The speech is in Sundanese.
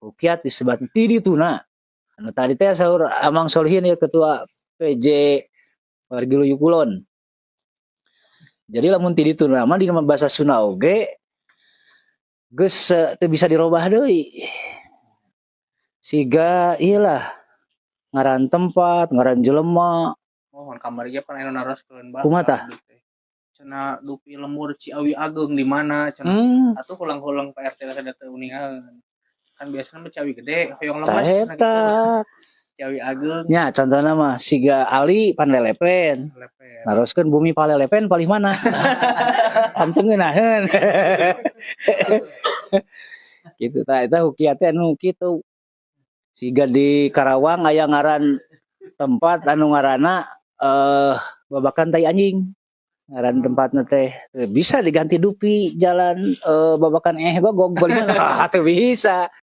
Hukiat disebat ti dituna. Anu tadi teh saur Amang Solihin ya, ketua PJ Wargi Luyu Kulon. Jadi lamun ti dituna mah di bahasa Sunda oge geus teu bisa dirobah deui. Siga ieu lah, ngaran tempat, ngaran jelema. Oh, kamari ge pan anu naroskeun, Bah. Kumaha tah? Cenah dupi lembur Ciawi Ageung di mana cenah. Atuh hulang-hulang Pak RT teh teu uningan. Kan biasanya mah Ciawi Gede, hoyong Tah lemes nah eta. Gitu. Ciawi Ageung. Nya contohna mah siga Ali Panlelepen. Lepen. Naroskeun bumi Palelepen palih mana? Kan teu ngeunaheun. Gitu tah, eta hukiat teh anu kitu. Siga di Karawang aya ngaran tempat anu ngaranna Babakan Tai Anjing. Ngaran tempatna teh. Teu bisa diganti dupi jalan Babakan Gogog palih mana? Ah, teu bisa.